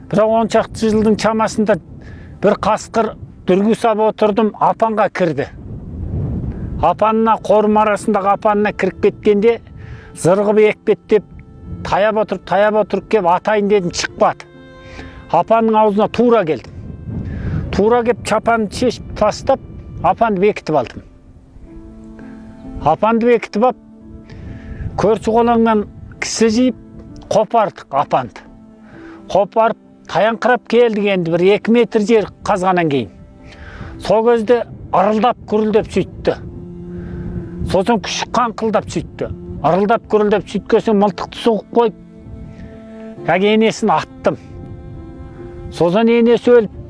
Бірақ 10 шақты жылдың шамасында бір қасқыр дүргі сап отырдым, апанға кірді. Апанына, қорым арасындағы апанына кіріп кеткенде, зырғып екпеттеп, таяп отырып, таяп отырып кеп атайын дедім, шықпады. Апанның аузына тура келдім. Тура кеп, чапанды шешіп тастап, апанды бекітіп алдым. Апанды бекітіп алып, көрші қолаңнан кісі жиып, қопардық апанды. Қопарып, таяңқырап келдік енді бір 2 метр жер қазғаннан кейін. Сол кезде ырылдап, гүрілдеп сөйтті. Сосын күшік қаңқылдап сөйтті. Ырылдап, гүрілдеп сөйткен соң, мылтықты соғып қойып, әлгі енесін аттым. Сосын енесі өліп,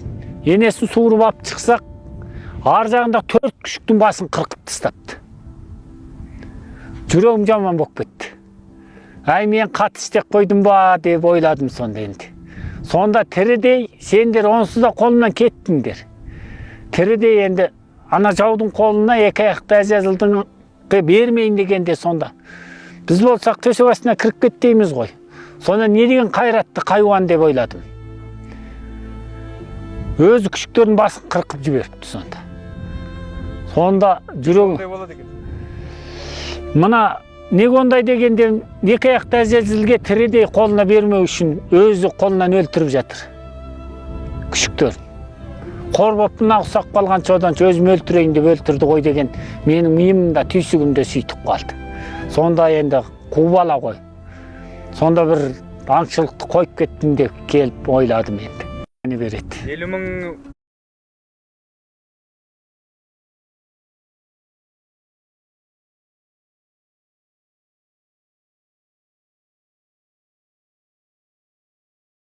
енесін суырып алып шықсақ, ар жағында төрт күшіктің басын қырқып тастапты. Жүрегім жаман болып кетті. Әй, мен қатты істеп қойдым ба деп ойладым сонда енді. Сонда тірідей сендер онсыз да қолымнан кеттіңдер. Тірідей енді ана жаудың қолына екі аяқты әзәзілдің бермейін дегенде, сонда біз болсақ, төсек астына кіріп кет дейміз ғой. Сонда не деген қайратты хайуан деп ойладым. Өзі күшіктердің басын қырқып жіберіпті сонда. Сонда жүрегім Ондай болады екен. Мына неге ондай дегенде, екі аяқты әзәзілге тірідей қолына бермеу үшін өзі қолынан өлтіріп жатыр күшіктер. Қор болып мына ұқсап қалғанша, одан өзім өлтірейін деп өлтірді ғой деген менің миымда, түйсігімде сөйтіп қалды. Сонда енді қу бала ғой. Сонда бір аңшылықты қойып кеттім деп келіп ойладым енді. Не береді. 50 000.